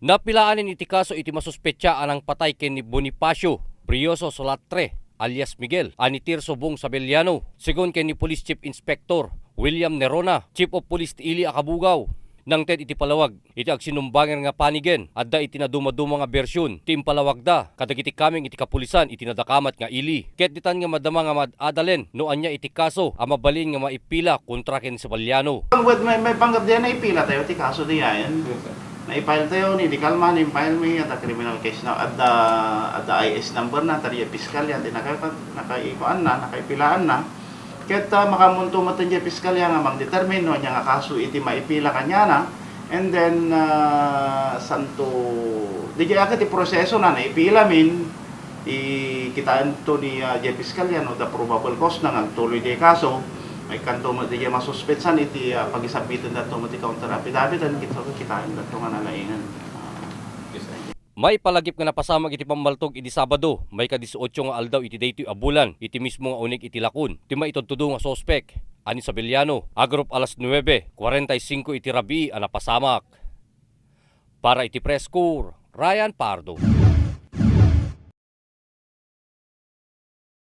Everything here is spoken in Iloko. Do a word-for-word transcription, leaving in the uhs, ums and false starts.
Napilaanen iti kaso iti masuspetsa a nangpatay ken ni Bonifacio Brioso Solatre alias Miguel a ni Tirso Bong Sabeliano, segun ken ni Police Chief Inspector William Nerona, Chief of Police ti ili a Cabugao. Nangted iti palawag iti agsinumbanger nga panigen, adda iti nadumaduma nga bersion ti impalawagda kadagiti kameng iti kapulisan iti nadakamat nga ili. Ket ditan nga madama nga maad-adalen no ania iti kaso a mabalin nga maipila kontra ken Sabeliano. Well, may, may panggap diyan, naipila tayo ti kaso diyan. Yes, sir. Naipile tayo, ni di kalma, ni-file mi, at a criminal case na, at the, at the I S number na, tadi piskalya, di naka-, nakaikuan na, nakaipilaan na. Ket, ah, makamunto met ti piskalya nga mangdetermine no ania nga kaso iti maipila kaniana. And then, ah, santo, di kaya ket ti proseso na, naipila min, ikitaen to ni, ah, Jeff Fiscaliano, the probable cause na nga agtuloy di kaso, ay kanto mo di masuspetsan iti, ah, pagisabiten dato mo ti counter affidavit, and kita, kitaen dato nga nalaingan. Maipalagip nga napasamak iti pammaltog idi Sabado, maika-dieciocho nga aldaw iti daytoy a bulan, iti mismo nga unig iti lakon ti maitudtudo nga suspek a ni Sabeliano, agrup alas nuebe kuarenta y singko iti rabii a napasamak. Para iti Press Corps, Ryan Pardo.